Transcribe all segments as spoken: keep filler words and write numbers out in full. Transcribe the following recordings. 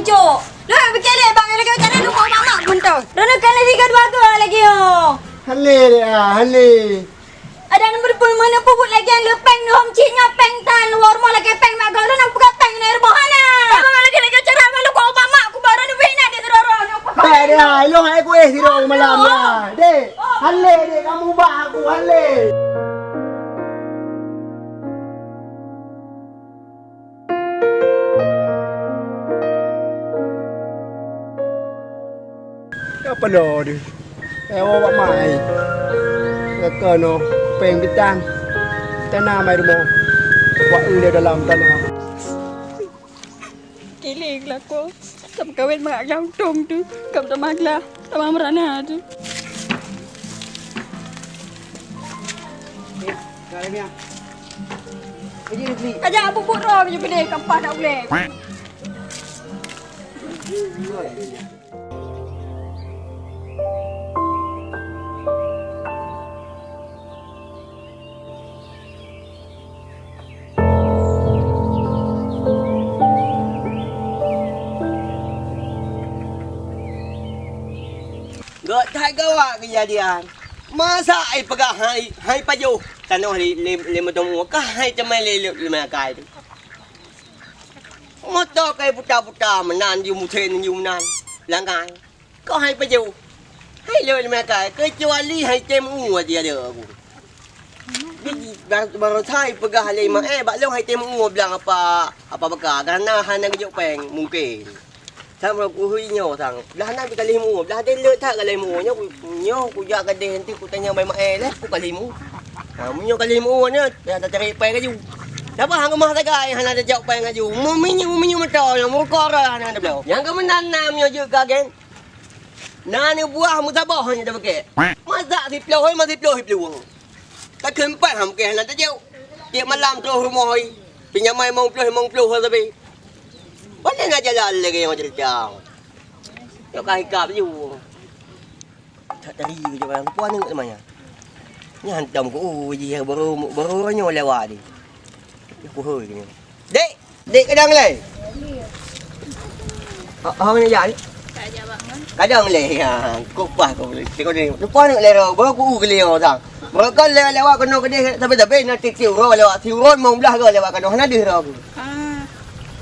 Cok, lôn hana pike lé bang, lagèe cara lôn keu mak mantong. Droeneuh kan lagèe dua goe lagèe nyoe. Hale deh, ah, hale. Adak neubeupeu-, meuneupeubeuet lagèe nyan le péng neuh hom cit nyoe péng tan, luwa rumoh lakèe péng mak goe, lôn hana peugah péng nyoe rumoh hana. Abang lagèe-lagèe cara lôn keu mak, kuba droeneuh beuh inan di sidroe-droe nyoe. Hale deh, ah, ilôn hai kuéh sidroe malam nyan. Deh, hale deh, kamu bah aku, hale. Ka paloe deuh. Ewa bak mai. Gaka noe péng bitang. Tana mai rumoh. Wak eu lé dalam tana. Kiléng lakoe. Ka meukawen mangat gantong tu. Ka meutamah glah. Tamah meurana tu. Kajak buet-buet droe meunyoe pilih kampah dak ulèe. Gèt that gawat keujadian. Masa ipeugah hai, hai pajoh tanoh lé, lé, lé meudong ka hai teumé lé, lé, lé meukai tu. Moto kai puta-puta meunan ju musén ju meunan. Langai. Kok hai pajoh? Hai lé limai kai, keucuali hai tem u aja ada aku. Di bar-, barosa ipeugah lé mak, eh, bak lôn hai tem u blang apa, apa baka, karena hana geujok péng, mungken. Sang uroe kuhui nyoe sang, blah na pih ka lhèe mu, blah tem le that ka lhèe mu, nyoe ku, nyoe kujak gadeh nanti kutanya bai mak, eh, leh ku ka lhèe mu. Ha, meunyoe ka lhèe mu nyoe, dah tacari péng laju. Saba hang keumah sagai hana tajok péng laju. Meuminyeuk-minyeuk moto nyoe, meurukoh roh hana tabloe. Nyang keu meunan na meunyoe jeuet ka geng. Na neubuah meusaboh hana tabeuke. Masak siplôh, masak siplôh, siplôh. Takheun pat hana mungken hana tajok. Tiep malam troh rumoh hai. Pinjamai limong ploh, limong ploh sabe. Pandai na jalan lagèe nyang cerita. Nyok ka hikap ju. That tadi keu ureueng tuha nyoe teuma nyan. Nyan hantom ku, oh, jih baru, baru uroe nyoe lewat di. Nyoe ku hôi nyoe. Dek, dek kadang lé. Ha, ha, ni jak ni. Kadang lé, ya. Kok pah kok boleh. Tengok ni. Lupa ni lé ro, baru ku geliau dah. Mereka lewat-lewat kena kedai tapi-tapi nak titik uroe lewat si uroe limong belas ke lewat kena hana deh ro. Ah,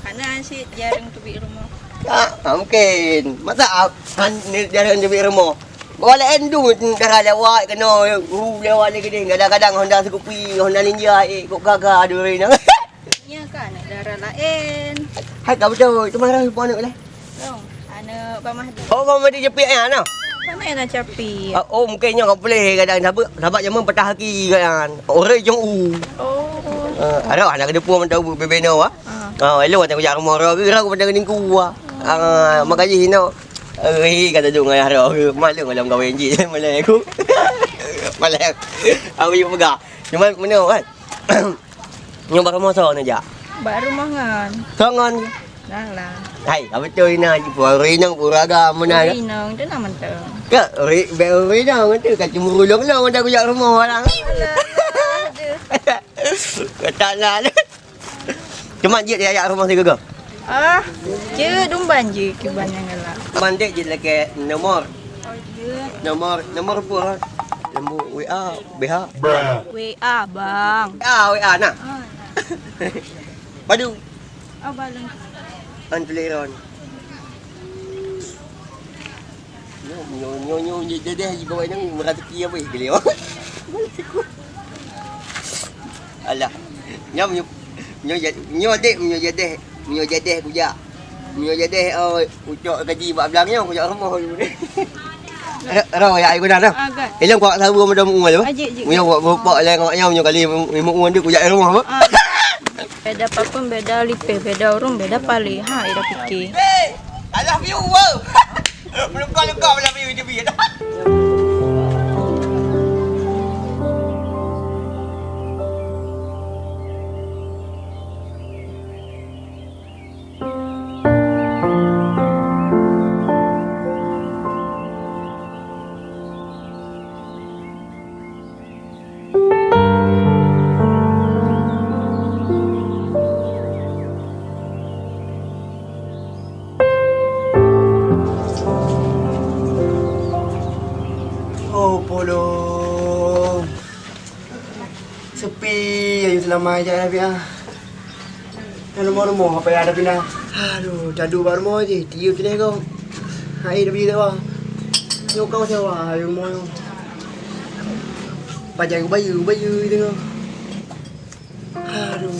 hana sit jarang teubiet rumoh. Tak, tak mungkin. Masa ah, han, ni jarang teubiet rumoh. Bawa laén du dara lewat kena, ru lewat lagi deh. Kadang-kadang Honda Scoopy, Honda Ninja, eh, kok gaga duri na. Nya kan aneuk dara laén. Hai ka beutôi, teuma rasa pun aneuk lah. Dong, aneuk Bang Mahdi. Oh, Bang Mahdi Japiek nyan nah. Mana yang nak capi? Ah, oh, mungkin nyoe ka boleh kadang sabab, sabab jameun patah kaki kan. Orang jong u. Oh. Ah, ada anak kedua pun tahu bebeno ah. Ah. Ah, elok tak kujak rumah orang ke, orang pun dah ningku ah. Ah, makajih no. Eh, kata tu ngayah roh ke, malu dalam kahwin cik, malam aku. Malam aku. Aku yuk pegang. Cuma mana kan? Nyoe bak rumoh soe neujak? Bak rumoh ngon. Soe ngon? Nang lah. Hai, ka beutôi na ji pura rinong pura agam meunan. Rinong tu nama tu. Ke ri be rinong tu ka cemburu long-long dah kujak rumoh orang. Alah, aduh. Kata nak. Cuma jeuet jak rumoh sigoe. Ah, jeuet dumban jih kiban nyang galak. Mandek jeuet lakèe nomor. Oh, jeuet. Nomor, nomor peue? Nombor W A, B H. W A, bang. W A, W A nah. Ah, nah. Padu. Oh, balon. An tuléh ron. Nyoe, nyoe, nyoe, nyoe, nyoe jadeh jibawa nang merasaki apa ya, beliau? Alah. Nyoe, nyoe, nyoe jad-, nyoe dek, nyoe jadeh, nyoe jadeh kujak. Nyoe jadeh, oh, ucok gaji bak belang nyoe, kujak rumoh. Ro, ro, ya, ayo guna dah. Agak. Ilong kuat sabu sama dah mual apa? Ajik, ajik. Nyoe kuat berupak lah ngak nyoe, nyoe kali lima, lima uang dia kujak rumoh apa? Ah. Beda papan, beda lipeh, beda urung, beda pali. Ha, ida fikir. Hey, I love you, wow. Meluka-luka I love you, itu biar. Pulung. Sepi, ayu seulama jak Rabiah. Nyan rumoh-rumoh apa ya ada pindah. Aduh, tadu bak rumoh jih, tiup sideh gob. Hai, tapi lewat. Nyoe kau sewa, ayu rumoh nyoe. Pajan bayeue, bayeue tengok. Aduh.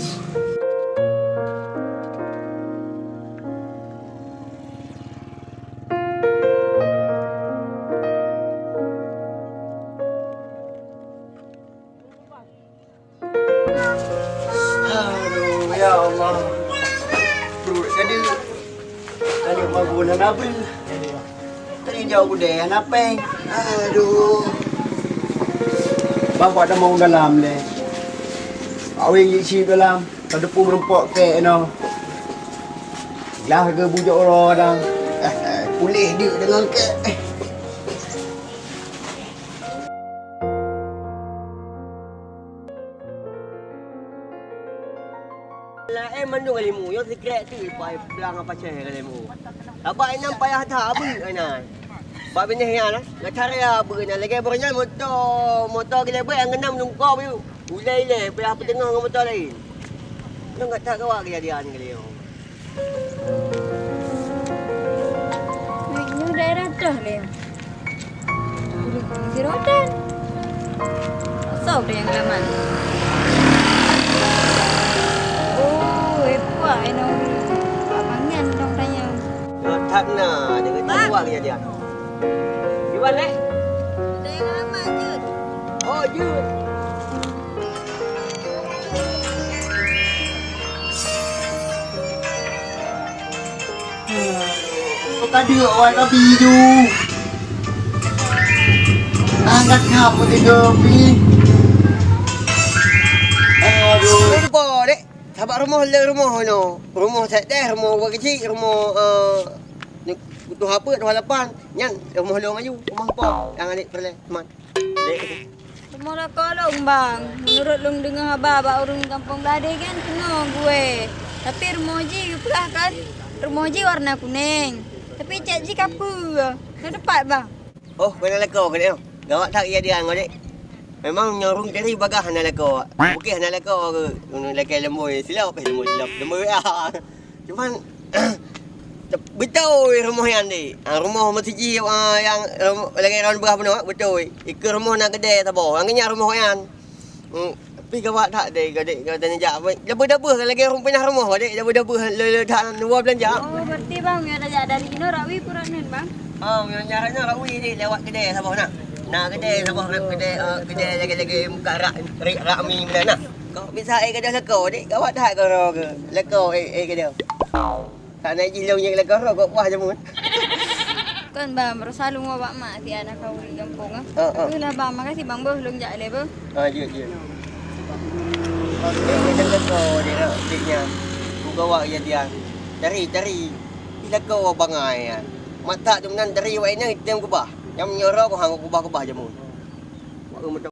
Aduh, ya Allah. Pruet tadi. Tadi magun hana bri. Tadi jauh gudée hana péng. Aduh. Bapak dah mau dalam lé. Aweng jih dalam. Teudepu meurumpok kek inoe. Lah ke bujok uroe dah. Puléh deuk deungon kek. Laén mandum kalimu, nyoe sikrek tu ipai blang apa ceh kalimu. Sabab inan payah that abeuk inan. Bak binéh nyan, gata raya abeuk nyan lagée boh nyan moto, moto gilée beuet nyang keunam lungkop yu. Ulée ilée payah peuteungoh ngon moto laén. Nyoe gata kawa keujadian kali nyoe. Nyoe daerah toh lé. Ureueng sirotan. Soe nyang laman? Oh, eh, puak, eh, nong. Pak Pangian dong tanyong. Nyoe that na, deungon Bang. Puak keujadian. Iwan, eh? Daerah laman, Jun. Oh, Jun. Kok ka deuk awai ka bi ju. Angkat kap putih kopi. Aduh. Lupa, dek. Sabab rumoh le rumoh no. Rumoh set deh, rumoh wa kecil, rumoh, eh, ni, tuha apa, tuha lapan. Nyan rumoh long aju, rumoh po. Yang adik perle, teman. Dek. Rumoh lakoe lôn, Bang. Meunurot lôn deungoe haba bak ureueng gampông Bladeh kan keunoe geuwe. Tapi rumoh jih geupeugah kan, rumoh jih warna kuneng. Tapi cat jih kapeue. Nyoe teupat, Bang. Oh, keunan lakoe keunan. Gawat that ya dia ngon dek. Memang nyoe ureueng tadi bagah hana lakoe. Bukeh hana lakoe ke. Lakée lemboi silop, eh, lemboi silop. Lemboi ah. Cuman, beutôi rumoh nyan deh. Ah, rumoh meusijih, ah, nyang rumoh lagèe droen peugah bunoe, beutôi. Ikeue rumoh na keudè saboh, nyang nyan rumoh nyan. Hmm, tapi gawat that deh, gadek, gadek neujak. Dabeuh-dabeuh lagèe ureueng pinah rumoh, gadek, dabeuh-dabeuh le, le that dua beulanja. Oh, berarti bang, nyang tajak dari inoe rawi pura nyan, bang? Ah, nyang jalan nyan rawi deh, lewat keudè saboh na. Na keudè saboh, keudè, ah, keudè lagèe-lagèe muka rak, rak, rak mi meunan na. Kok bisa, eh, gadoh lakoe, dek? Gawat that kok droe keuh. Lakoe, eh, eh, gadoh. Ka na jih lôn nyang lakoe droe, kok puah jameun. Kon, Bang, baroesa lôn woe bak mak siat na kawin gampông, ah. Ah, ah. Keuh lah, Bang, makasih, Bang, beuh, lôn jak lé, beuh. Ah, jeuet, jeuet. Lôn nyang lakoe, dek, dek nyan. Ku gawat kejadian. Cari, cari. Ih, lakoe bangai, ah. Matak tu meunan cari wak inong item keubah. Nyang meunyoe droe, ku hang kubah-kubah jameun.